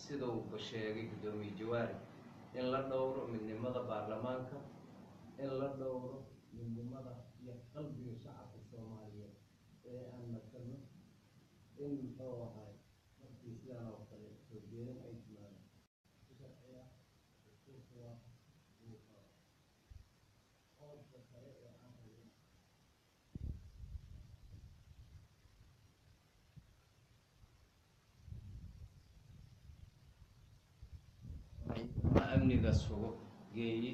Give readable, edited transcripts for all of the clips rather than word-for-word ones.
Sidauuba sheegay Guddoomiye Jawaari, in la dhowro midnimada baarlamaanka, in la dhowro midnimada iyo qalbiga shacabka Soomaaliyeed ee aan matalno, in muxuu ahay markii sidaan oo kale soo jeedin ay timaado si sharciya dastuurka waafaqsan uu qabo. Qodobka kale ee aan rabin ama amniga sugo geeye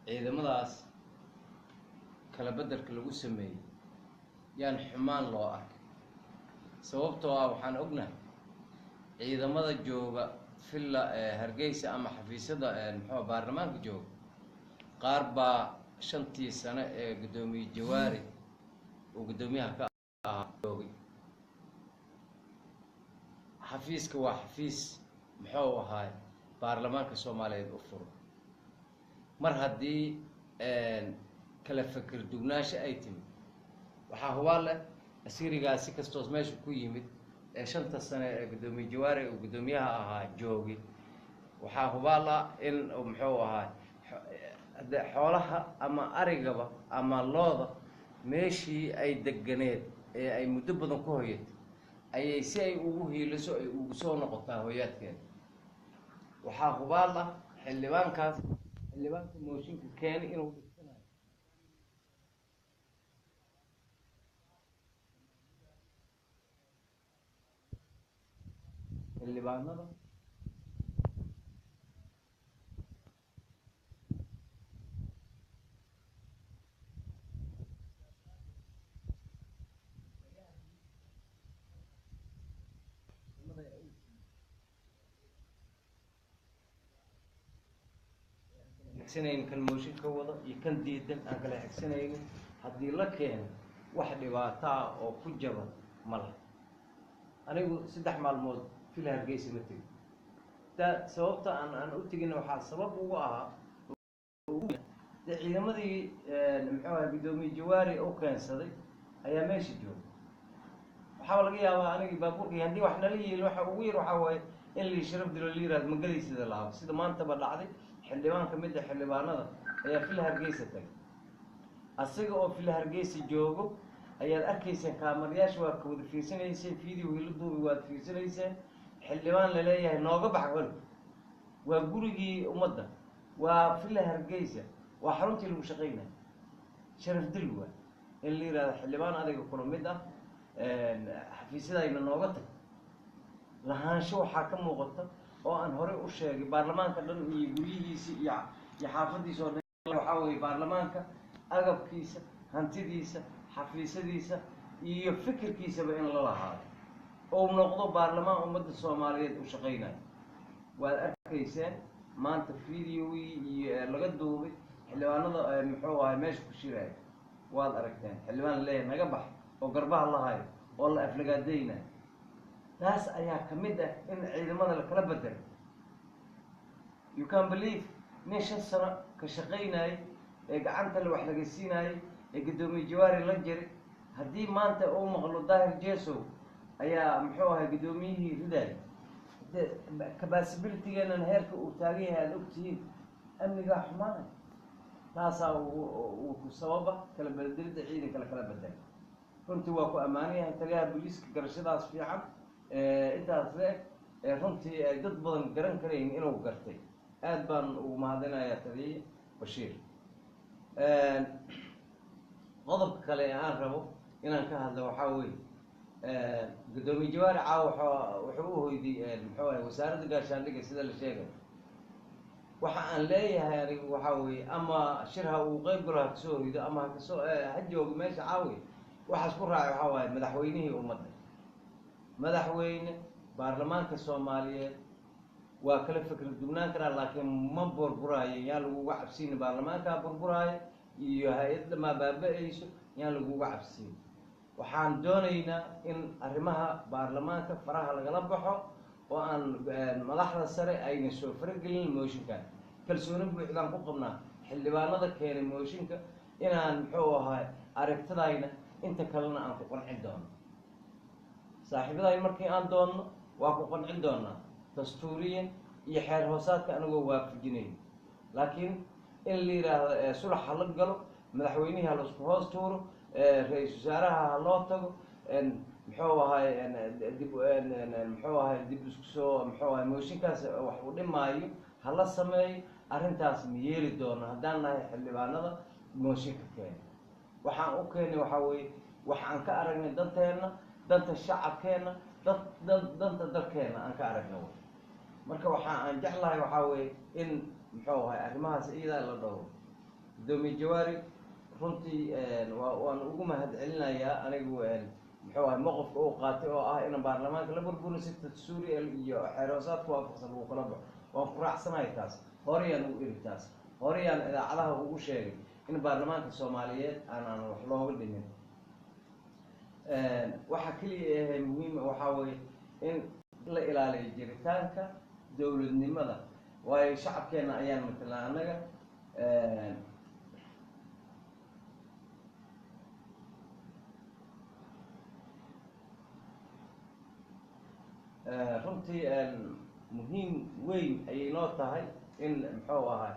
ciidamadaas kala beddelka lagu sameeyey yaan xumaan loo arkay, sababtoo ah waxaan ognahay ciidamada jooga Villa Hargeysa ama xafiisyada muxuu baarlamaanka jooga, qaar baa 5tii sano ee Guddoomiye Jawaari uu guddoomiyaha ka ahaa joogay. Xafiiska waa xafiis muxuu ahaay baarlamaanka Soomaaliyeed u furo. Mar haddii kala feker dugnaansho ay timid, waxaa hubaa leh askarigaas si kastoos meesha ku yimid ee 5ta sane ee Guddoomiye Jawaari uu guddoomiyaha ahaa joogay, waxaa hubaal ah in muxuu ahaa de xoolaha ama arigaba ama looda meeshii ay deganeed ee ay muddo badan ku hoyatay ayay si ay ugu hiiliso ay ugu soo noqotaa hoyaadkeeda. Waxaa hubaal ah xildhibaankaas, xildhibaanka mooshinka keenay, inuu dhigsanayo xildhibaanada xigsanaynin, kan mooshin ka wada iyo kan diidan aan kala xigsanaynin. Haddii la keeno, wax dhibaato ah oo ku jaban ma laha. Anigu 3 maalmood Villa Hargeysa ma tegin. Ta sababta aan u tegin waxaa sabab ugu ahaa de ciidamadii muxuu ahay Guddoomiye Jawaari u keensaday ayaa meesha jooga. Waxaaba laga yaabaa anigii baabuurkii haddii wax nala yeelin, waxa ugu yar waxaa waaye in lii sharaf dilo, la yiraahdo magalaysida laabo, sida maantaba dhacday. Xildhibaan ka mid a xildhibaanada ayaa Villa Hargeysa tagay. Asiga oo Villa Hargeysa joogo ayaad arkayseen, kaamarayaasha waa ka wada fiirsanayseen, video la duubi waad fiirsanayseen, xildhibaan laleeyahay nooga bax holka. Waa gurigii ummadda, waa Villa Hargeysa, waa xaruntii lagu shaqaynaya. Sharaf dil waa in la yihahdo xildhibaan adiga kula mid ah xafiisyadayna nooga tag. Lahaansho waxaa ka muuqata oo aan horey u sheegay baarlamaanka dhan iyo guryihiisa iyo xaafadiisa oo dhan. Waxaa weeye baarlamaanka agabkiisa, hantidiisa, xafiisyadiisa iyo fikirkiisaba in la lahaado ou noqdo baarlamaan ummadda Soomaaliyeed u shaqaynayo. Waad arkayseen maanta videogii iyo laga duubay xildhibaanada muxuu ahay meesha ku shiraayo. Waad aragteen xildhibaan laleeyahay naga bax oo garbaha la hayo oo la aflagaadaynayo. Taas ayaa ka mid ah in ciidamada lakala bedelo. You can believe nin 5 sano ka shaqaynayay ee gacanta la wax laga siinaayey ee Guddoomiye Jawaari la jiray, haddii maanta uu maqlo Daahir Jesow ayaa muxuu ahay guddoomiyihii ridaay, de capability-geenan heerka uu taagan yahay aada ogtihiin, amnigaa xumaanay. Taasaa uu ku sababa kala bedelidda ciidanka la kala bedelay. Runtii waa ku ammaanan yahay taliyaha booliiska garashadaas fiican intaas le eg, runtii ay dad badan garan karayn inuu gartay. Aad baan ugu mahadinayaa taliye Bashiir. Qodobka kale ee aan rabo inaan ka hadlo waxaa weeye Guddoomiye Jawaari caawa wuxuu u hoyday muxuu ahay Wasaaradda Gaashaandhigga sida la sheegay. Waxa aan leeyahay anigu waxaa weeye ama shir ha uu qeyb galo ha kasoo hoydo ama ha kasoo ha joogo meesha caawi, waxaas ku raacay waxaa waaye madaxweynihii ummadda. Madaxweyne, baarlamaanka Soomaaliyeed waa kala fikir dugnaan karaa, laakiin ma burburaayo. Yaan laguga cabsiinin baarlamaankaa burburaayo iyo hay-ad dhamaa baaba-eyso, yaan laguga cabsiin. Waxaan doonaynaa in arrimaha baarlamaanka faraha lagala baxo oo aan madaxda sare ayna soo faragelin mooshinkan. Kalsooni buuxdaan ku qabnaa xildhibaanada keenay mooshinka inaan muxuu ahay aragtidayna inta kalena aan ku qancin doono. Saaxiibadayn markii aan doonno waa ku qancin doonaa. Dastuuriyan iyo xeer hoosaadka anagoo waafajinayn, laakiin in la yidhaahdo sulax ha la galo, madaxweynihii ha laisku hoos tuuro, ra-iisul wasaaraha ha loo tago, muxuu ahay dib, muxuu ahay dib isku soo, muxuu ahay mooshinkaas wax uu dhimaayo ha la sameeyo, arrintaas ma yeeli doono. Haddaan nahay xildhibaanada mooshinka keenay, waxaan u keenay waxaa weeye waxaan ka aragnay danteenna, danta shacabkeenna, dad dan danta dalkeenna aan ka aragna wey. Marka waxa aan jeclahay waxaa weeye in muxuu ahay arrimahaas iyadaa la dhowro. Guddoomiye Jawaari, runtii waan ugu mahad celinayaa anigu muxuu ahay mowqifka uu qaatay oo ah in baarlamaanka la burburin, si dastuuri iyo xeer hoosaadka waafaqsan lagu kala baxo. Waan ku raacsanahay taas, horeyaan u iri taas, horeyaan idaacadaha ugu sheegay in baarlamaanka Soomaaliyeed aanaan wax looga dhimin. Waxa keliya ahe muhiima waxaa weeye in la ilaaliyo jiritaanka dowladnimada, waayo shacabkeena ayaan matalnaa annaga. Runtii muhiim weyn ayay noo tahay in muxuu ahay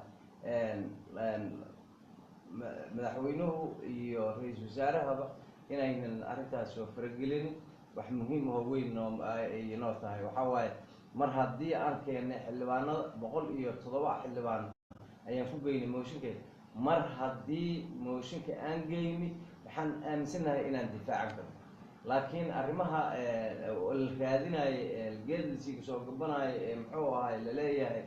madaxweynuhu iyo ra-iisul wasaarahaba inaynan arrintaas soo faragelinin. Wax muhiim oo weyn noo ayay noo tahay. Waxaa waaye mar haddii aan keennay xildhibaanada, 107 xildhibaan ayaan ku geynay mooshinkeeda. Mar haddii mooshinka aan geyni, waxaan aaminsanahay inaan difaacan karno, laakiin arrimaha la raadinayo, geedlisiga soo gabanayo ee muxuu ahay laleeyahay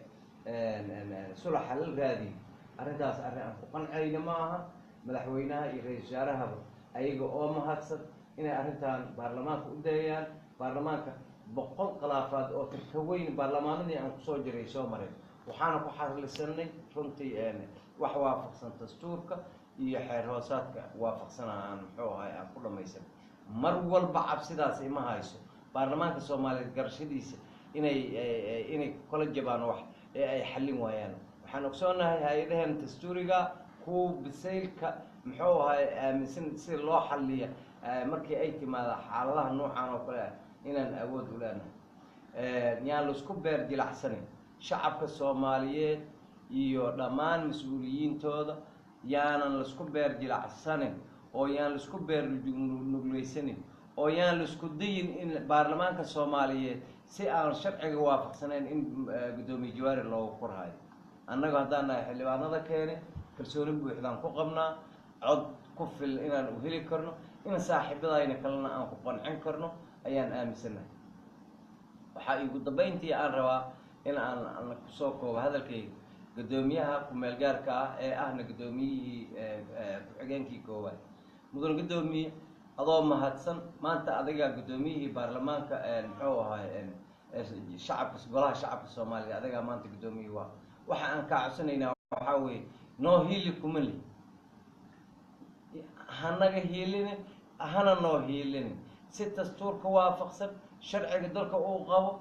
sulaxa la raadiyo, arrintaas arrin aan ku qancayna ma aha. Madaxweynaha iyo ra-iisul wasaarahaba ayaga oo mahadsan inay arrintan baarlamaanka u dayayaan. Baarlamaanka 100 khilaafaad oo tirka weyn baarlamaanadii aan kusoo jiray soo maray, waxaana ku xaslisanay runtii wax waafaqsan dastuurka iyo xeer hoosaadka waafaqsana aan muxuu ahay aan ku dhamaysan. Mar walba cabsidaas ima hayso baarlamaanka Soomaaliyeed garashadiisa inay kala jabaan wax ee ay xallin waayaan. Waxaan ogsoonahay hay-adahan dastuuriga kuwa bisaylka muxuu ahay aaminsan sida loo xalliya markii ay timaada xaaladaha noocan oo kale ah inaan awood u leenahay. Yaan laisku beer jilacsanin shacabka Soomaaliyeed iyo dhammaan mas-uuliyiintooda, yaanan laisku beer jilacsanin oo yaan laisku beer nugleysanin oo yaan laisku dayin in baarlamaanka Soomaaliyeed si aan sharciga waafaqsanayn in guddoomiye Jawaari loogu korhayo. Annaga haddaan nahay xildhibaanada keene, kalsooni buuxdaan ku qabnaa cod ku fil inaan u heli karno, in saaxiibadayna kalena aan ku qancin karno ayaan aaminsanahay. Waxaa igu dambeyntii aan rabaa in aan kusoo koobo hadalkayga guddoomiyaha ku-meel gaarka ah ee ahna guddoomiyihii ku-xigeenkii koowaad. Mudan guddoomiye, adoo mahadsan, maanta adigaa guddoomiyihii baarlamaanka muxuu ahay shacabka, golaha shacabka Soomaaliya adigaa maanta guddoomiye waa. Waxa aan kaa codsanaynaa waxaa weeye noo hiili kuma li, hanaga hiilini, hana noo hiilini, si dastuurka waafaqsan sharciga dalka uu qabo.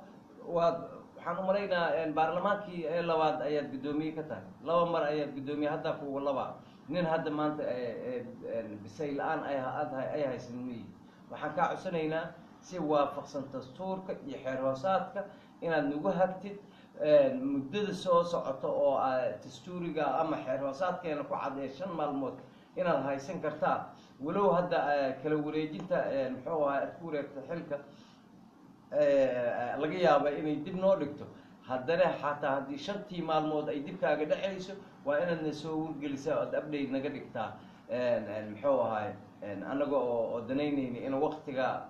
Waad waxaan umalaynaa baarlamaankii labaad ayaad guddoomiye ka tahay, laba mar ayaad guddoomiye, hadda kuwa laba nin hadda maanta bisay la-aan ay haysan miyi. Waxaan kaa codsanaynaa si waafaqsan dastuurka iyo xeer hoosaadka inaad nagu hagtid muddada soo socota oo dastuuriga ama xeer hoosaadkeena ku cad ee 5 maalmood inaad haysan kartaa, walow hadda kala wareejinta muxuu ahaa aad ku wareegto xilka laga yaaba inay dib noo dhigto. Haddana xataa haddii 5tii maalmood ay dibkaaga dhexayso, waa inaadna soo wargelisaa ood update naga dhigtaa muxuu ahaay annaga oo danaynayna in waktiga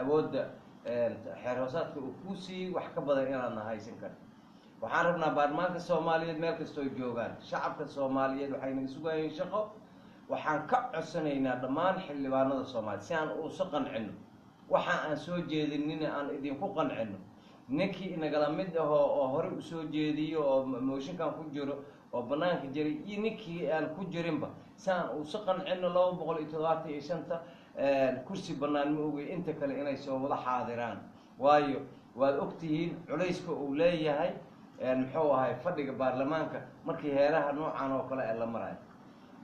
awoodda xeer hoosaadka uu kuu siiyey wax ka badan inaadna haysan karto. Waxaan rabnaa baarlamaanka Soomaaliyeed meel kastoo joogaan, shacabka Soomaaliyeed waxay naga sugayeen shaqo. Waxaan ka codsanaynaa dhammaan xildhibaanada Soomaaliya si aan uusa qancino waxa aan soo jeedinina aan idinku qancino, ninkii inagala mid ahoo oo horey usoo jeediyo oo mooshinkan ku jiro oo banaanka jiray iyo ninkii aan ku jirinba, si aan uusa qancino 275-ta kursi banaan ma ogey inta kale inay soo wada xaadiraan, waayo waad ogtihiin culayska uu leeyahay muxuu ahay fadhiga baarlamaanka markii heeraha noocan oo kale la marayo.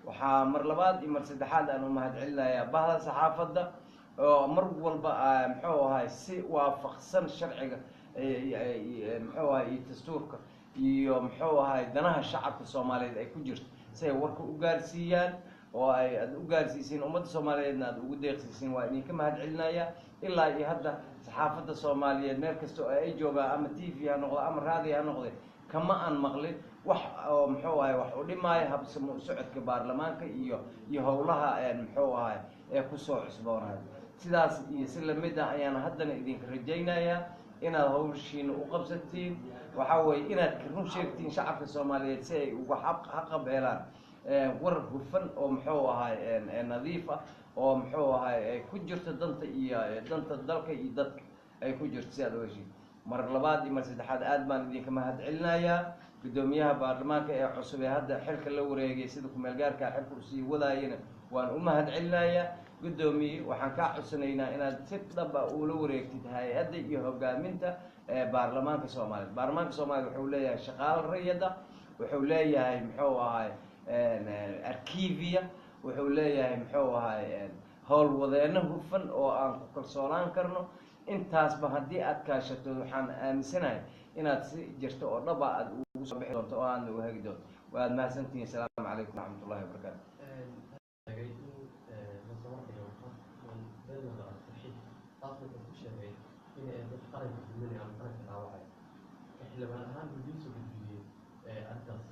Waxaa mar labaad iyo mar saddexaad aan u mahad celinayaa bahda saxaafadda oo mar walba muxuu ahay si waafaqsan sharciga muxuu ahay, iyo dastuurka iyo muxuu ahay danaha shacabka Soomaaliyeed ay ku jirto, si ay warka u gaarsiiyaan oo ay aad u gaarsiisiin ummadda Soomaaliyeedna aad ugu deeqsiisiin. Waa idinka mahad celinaya. Ilaa iyo hadda saxaafadda Soomaaliyeed meel kasta oo ay joogaan, ama TV ha noqdo ama raadi ha noqde, kama aan maqlin wax oo muxuu ahay wax u dhimaayo habsamo socodka baarlamaanka iyo howlaha muxuu ahay ee kusoo cusboonahay. Sidaas iyo si lamid ah ayaan haddana idinka rajaynayaa inaad hawshiina u qabsatiin. Waxaa weeye inaad ka run sheegtiin shacabka Soomaaliyeed si ay uga xaqab helaan war hufan oo muxuu ahay nadiif ah oo muxuu ahay ay ku jirto danta iyo danta dalka iyo dadka ay ku jirto, si aad u heshiin. Mar labaad iyo mar saddexaad aad baan idinka mahad celinayaa. Guddoomiyaha baarlamaanka ee cusub ee hadda xilka la wareegay sida kumeel gaarka xilka usii wadaayana waan u mahad celinayaa. Guddoomiye, waxaan kaa codsanaynaa inaad si dhab ah ula wareegtid hay-adda iyo hogaaminta baarlamaanka Soomaaliyeed. Baarlamaanka Soomaaliya wuxuu leeyahay shaqaale rayada, wuxuu leeyahay muxuu ahay archivia, wuxuu leeyahay muxuu ahay howlwadeeno hufan oo aan ku kalsoonaan karno. Intaasba haddii aad kaashato, waxaan aaminsanahay inaad si jirto oo dhaba aad ugu soo bixi doonto oo aadna u hagi doonto. Waad mahadsantihiin. Asalaamu calaykum waraxmatullahi wabarakaatu. Sheegay in lasoo hordhigay warqad beenooda ah saxiix, taas wuxuu ku sheegay in ay dad qaranka duminaya ama qaranka dhaawacay. Xildhibaan ahaan buu soo gudbiyey arrintaas?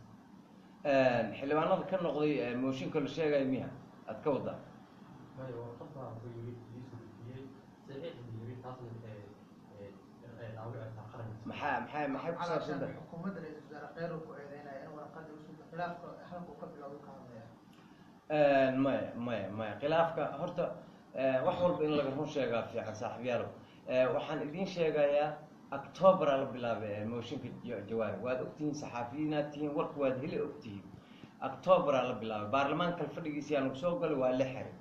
Xildhibaanada ka noqday mooshinka la sheegayo miya aad ka wadaa? Maya, warqad baa wuxuu yiri iisoo gudbiyey, saxiix buu yiri, taasna dhaawacaysaa qaranka. Maxay ku saabsan tahay? Xukuumadda ra-iisul wasaare Kheyr uu ku eedeynaya in warqadii usoo khilaafka halka uu ka bilowday ka hadlaya. Maya, maya, maya, khilaafka horta wax walba in laga run sheegaa fiican, saaxiibyaalow. Waxaan idiin sheegayaa Octoobera la bilaabay mooshinka Jawaari. Waad ogtihiin, saxaafiyiinaad tihiin, warka waad heli ogtihiin. Octoobera la bilaabay, baarlamaanka kale fadhigiisa yaa nagu soo galay, waa la xiray.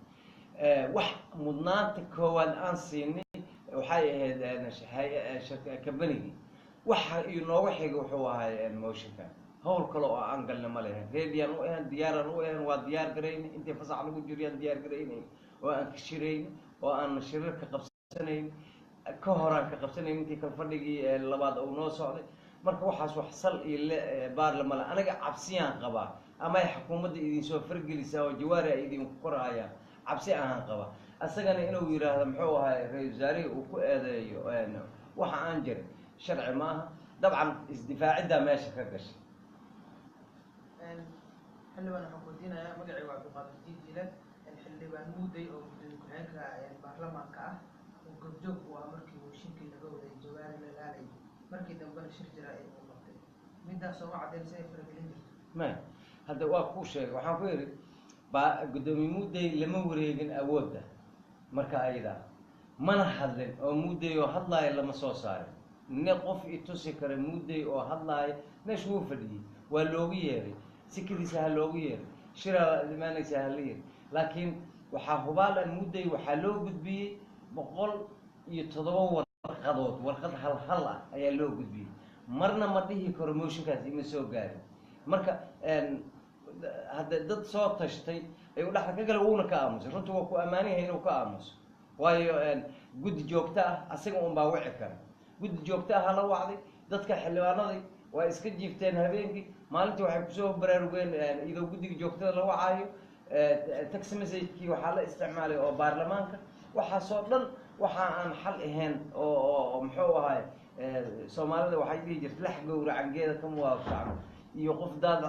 Wax mudnaanta koowaad aan siinay waxay ahayd kambanigii. Waxa inooga xigay wuxuu ahay mooshinkan. Howl kale oo aan galna ma lehen. Reediyaan u ahan, diyaaraan u ahan, waa diyaar garaynay. Intii fasax lagu jiriyaan diyaar garaynay oo aan ka shirayn oo aan shirarka qabsanayn, ka horaan ka qabsanayn intii kale fadhigii labaad uu noo socday. Marka waxaas wax sal iyo baarla male. Aniga cabsiyaan qabaa ama ay xukuumadda idinsoo fargelisaa oo Jawaari ay idinku korhayaan, cabsi ahaan qaba. Isagana inuu yidhaahdo muxuu ahay ra-isul wasaarihii uu ku eedeeyo waxa aan jirin sharci maaha. Dabcan isdifaaciddaa meesha ka gashay. Xildhibaan, waxaan ku weydiinayaa, magacii waa Cabdiqaadir Jiijiile. Xildhibaan Muudey oo gudoomiye ku-xigeenka baarlamaanka ah oo goobjoog u ah markii mooshinkii laga waday Jawaari la laalay, markii dambena shir jira ay uu qabtay, midaas sooma caddeyn si ay faragelin jirto? Maya, hadda waa kuu sheegay. Waxaan ku yidhi ba guddoomiye Muudey lama wareegin awoodda marka ayada, mana hadlin oo Muudey oo hadlaaya lama soo saarin. Ne qof i tusi kara Muudey oo hadlaaya? Meesha wuu fadhiyey, waa loogu yeeray, sikadiisa ha loogu yeeray, shiraa imaanaysa ha la yiri, laakiin waxaa hubaal ah Muudey waxaa loo gudbiyey 107 warqadood, warqad hal hal ah ayaa loo gudbiyey. Marna ma dhihi karo mooshinkaas ima soo gaarin. Marka hadda dad soo tashtay ayuu dhexda ka galay, wuuna ka aamusay. Runtii waa ku ammaan yahay inuu ka aamuso, waayo guddi joogto ah asaga un baa wici kara. Guddi joogto ah la wacday, dadka xildhibaanadii waa iska jiifteen habeenkii. Maalintii waxay kusoo baraarugeen iyadoo guddiga joogtada la wacaayo. Text message-kii waxaa la isticmaalay oo baarlamaanka. Waxaasoo dhan waxa aan xal ahayn oo muxuu ahay, Soomaalida waxay dhihi jirtay lax gowracangeeda ka muwaafacno iyo qof daad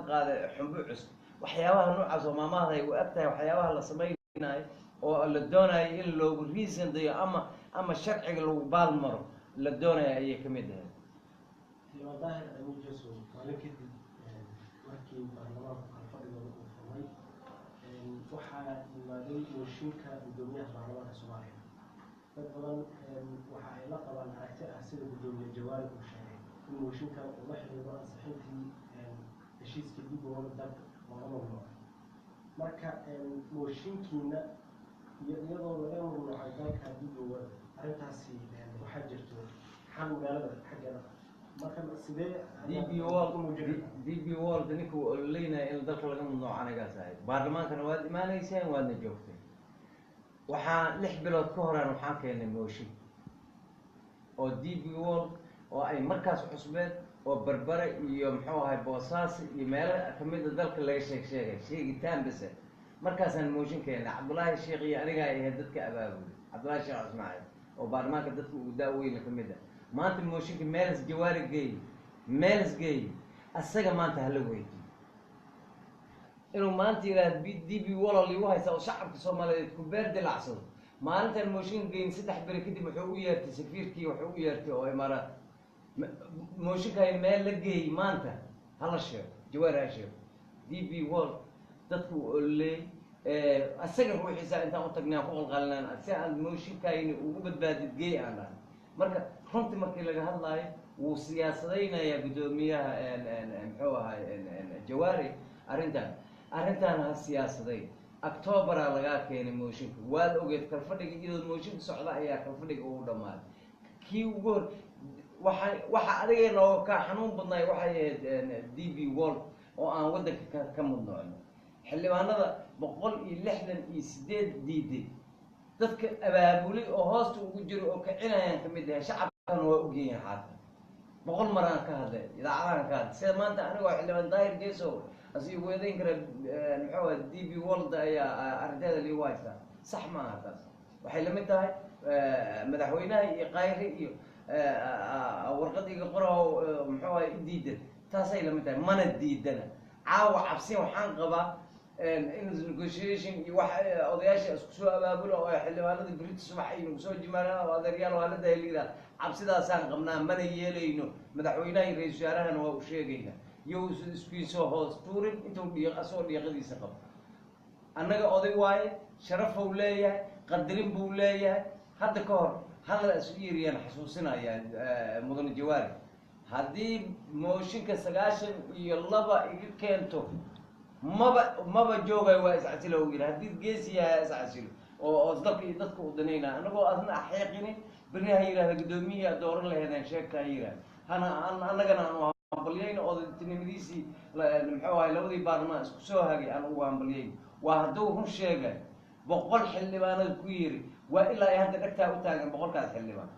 qaaday xumbo cusub, waxyaabaha noocaas oo maamahda ay u eg tahay, waxyaabaha la samaynayo oo la doonayo in loogu reason dayo ama sharciga lagu baalmaro la doonayo ayay ka mid ahayd. Xildhibaan Daahir Amiin Jesow, maalin kadib markii baarlamaanku kala fadhigooda uu furmay, waxaa yimaaday mooshinka guddoomiyaha baarlamaanka Soomaaliya. Dad badan waxa ay la qabaan aragti ah sida guddoomiye Jawaari uu sheegay in mooshinkan uu la xiriiro ansixintii heshiiskii dib looga dalka looga mamnuucay. Marka mooshinkiina iyo iyadoo laga mamnuucay dalka dib looga arrintaasi, waxaa jirto xan magaalada xaggeeda. Marka sidee DP World, DP World ninka uu ololeynaya in dalka laga mamnuuco anigaas ahayd. Baarlamaankana waad imaanayseen, waadna joogteen. Waxaa 6 bilood ka horaan waxaan keenay mooshin. oo DP World oo ay markaas cusbeed oo Berbere iyo muxuu ahay Boosaaso iyo meelo kamid a dalka laga sheeg sheegay sheegitaan bese. Markaasaan mooshin keennay. Cabdullaahi Sheekh iyo aniga ay ahayd dadka abaabulay, Cabdullaahi Sheekh Ismaaciil oo baarlamaanka dadka ugu daaweyna kamid ah. Maanta mooshinka meelas Jawaari geey, meelas geey, asaga maanta hala weydiiyo inuu maanta yidhaahdo DP World igu haysaa oo shacabka Soomaaliyeed ku beer dilacsado. Maalintaan mooshinka geyn 3 beri kadib wuxuu u yeertay safiirkii, wuxuu u yeertay oo Imaaraat. Mooshinkaay meel la geeyey maanta hala sheego, Jawaari ha sheego. DP World dadku u ololeeyey asaga ruuxiisa intaan u tagnay aan ku qalqalinaan si aan mooshinkayni ugu badbaadid geey aan dhahay. Marka runtii markii laga hadlaayo, wuu siyaasadaynayaa guddoomiyaha muxuu ahay Jawaari arrintan. Arrintan ha siyaasaday. Octoobaraa lagaa keenay mooshinka, waad ogeed. Kalfadhiga iyadoo mooshinka socda ayaa kalfadhiga ugu dhammaaday. Kii ugu hor waxa adiga nooga kaa xanuun badnaay waxay ahayd DP World oo aan waddanka ka mudnoocno. Xildhibaanada 168 diiday, dadka abaabulay oo hoosta ugu jiro oo kicinayaan kamid yahay. Shacabkana waa ogyihiin, xaata 100 mar aan ka hadlay, idaacadahan ka hadlay. Sida maanta anigoo xildhibaan Daahir Jesow asi weedayn kara muxuu ahay DP World ayaa arrinteeda liigu haystaa, sax ma aha. Taas waxay lamid tahay madaxweynaha iyo Kayre iyo warqad iga qoraho muxuu ahay i diidan, taasay lamid tahay. Mana diidana. Caawa cabsin waxaan qabaa in negotiation iyo wax odayaasha isku soo abaabulo oo xildhibaanada berita subax ay nagu soo jimaadaan oo adeeryaal waa la dahliira. Cabsidaasaan qabnaa, mana yeelayno. Madaxweynaha iyo ra-iisul wasaarahana waa u sheegaynaa iyo iskiisoo hoos tuurin intuu dhiiq asagoo dhiiqadiisa qabo. Annaga oday waaye, sharafow leeyahay, qadarin buu leeyahay. Hadda ka hor hadal isu yiriyaan xasuusinayaa mudane Jawaari: haddii mooshinka 92 iga keento, maba joogayo, waa iscasilo u yidhi. Haddii geesi yahay iscasilo oo dalka iyo dadka u danayna, anagoo asna xeeqinin, berri ha yidhahda guddoomiyihi dooran laheedeen sheegta ha yidhahda hana annagana aanu hambalyayno odatinimadiisii muxuu ahay labadii baarlamaan isku soo hagay aan ugu hambalyayno. Waa hadduu run sheegay. 100 xildhibaanad ku yiri, waa ilaa ay hadda dhegtaa u taagan. 100kaas xildhibaan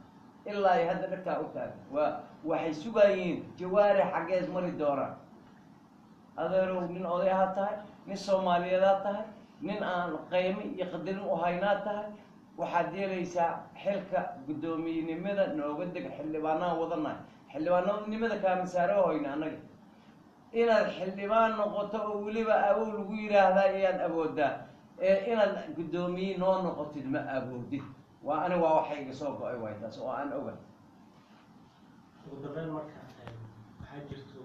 ilaa ay hadda dhegtaa u taagan, waa waxay sugayiin Jawaari xaggees mari doonaan. Adeerow, nin oday ahaa tahay, nin Soomaaliyeedaa tahay, nin aan qaymo iyo qadarin u haynaa tahay. Waxaad yeelaysaa xilka guddoomiyenimada nooga deg. Xildhibaanaan wadanahay, xildhibaanonimada kaamasaaro hoyna annaga. Inaad xildhibaan noqoto oo weliba awow lagu yidhaahdaa ayaad awoodaa ee inaad guddoomiye noo noqotid ma awoodid. Waa ani, waa waxa iga soo go-ay waay taas oo aan oga. Ugu dambeyn marka, waxaa jirto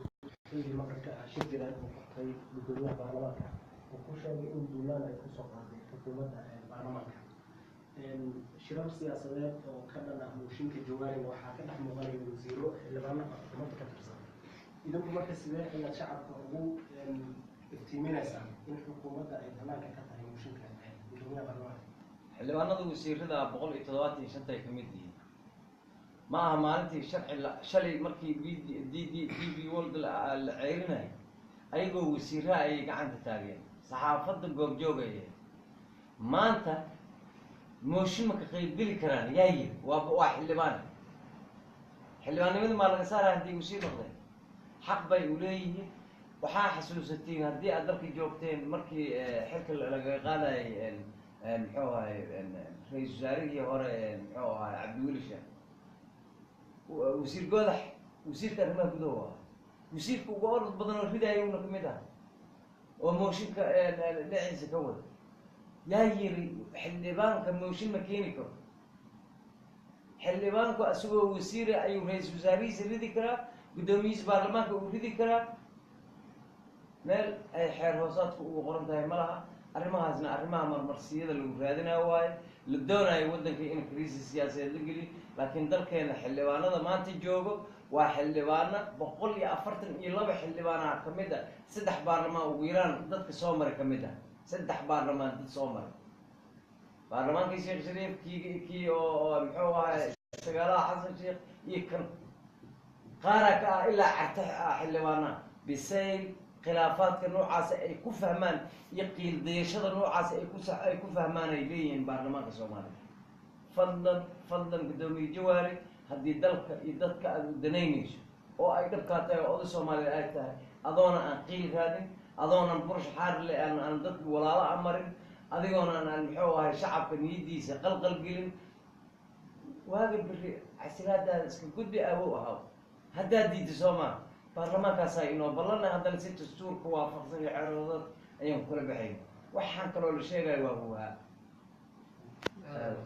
xilli maqalka ah shir jiraad uu qabtay guddoomiyaha baarlamaanka uu ku sheegay in duulaan ay kusoo qaaday xukuumadda baarlamaanka. Shirar siyaasadeed oo ka dhan ah mooshinka Jawaarina waxaa ka dhex muuqanaya wasiiro, xildhibaano xukuumadda ka tirsan. Idinku marka sidee ayaad shacabka ugu iftiiminaysaan in xukuumadda ay banaanka ka tahay mooshinka guddoomiyaha baarlamaanka? Xildhibaanada wasiirada 175 ay kamid yihiin. Ma aha maalintii sharci shalay markii b d d DP World la ceyrinayo, ayagoo wasiiraha ayay gacanta taageen, saxaafadda goobjoogaya. Maanta mooshin ma ka qaybgeli karaan? Yaa yiri waa xildhibaan. Xildhibaannimada maa laga saaraya haddii wasiir noqdeen? Xaq bay u leeyihiin. Waxaa xasuusatiin haddii aad dalka joogteen markii xilka lagaga qaadayay muxuu ahay ra-iisul wasaarihii hore muxuu ahay Cabdiweli Sheekh, wasiir Goodax, wasiirka arrimaha gudaha u ahaa, wasiirka ugu orod badan oo ridaya una kamid ah oo mooshinka dhinaciisa ka wada. Yaa yiri xildhibaanka mooshin ma keeni karo? Xildhibaanku asagoo wasiira ayuu ra-iisul wasaarihiisa ridi karaa, guddoomiyihiisa baarlamaanka uu ridi karaa. Meel ay xeer hoosaadku ugu qoran tahay ma laha. Arrimahaasna arrimaha marmarsiyada lagu raadinayo waayo, la doonayo waddanka in crisis siyaasadeed la geliyo. Laakiin dalkeena xildhibaanada maanta joogo waa xildhibaana 142 xildhibaanaha kamid ah saddex baarlamaan ugu yaraan dadka soo maray kamid ah, saddex baarlamaan dad soo maray: baarlamaankii Sheekh Shariif, kii oo muxuu ahay sagaalaha Xasan Sheekh iyo kan qaaraa ka ah ilaa Carte ah. Xildhibaanaha bisayl khilaafaadka noocaasa ay ku fahmaan iyo qiildayashada noocaas ay ku fahmaan ay leeyihiin baarlamaanka Soomaaliya. Fadlan, fadlan, guddoomiye Jawaari Haddii dalka iyo dadka aada u danaynayso oo ay dhabkaa tahay oo oday Soomaaliyeed ay tahay, adoona aan qiil raadin, adoonan burush xaarle aan dadki walaalo amarin, adigoona aan muxuu ahay shacabka niyadiisa qalqal gelin, waaga beri casilaadaada iska gudbi, awow ahaw. Haddaad diidda, soo maa baarlamaankaasaa inoo ballana, haddana si dastuurka waafaqsan iyo xeeradad ayaan kula baxayn. Waxaan kaloo la sheegaya waa huhaa. Aad.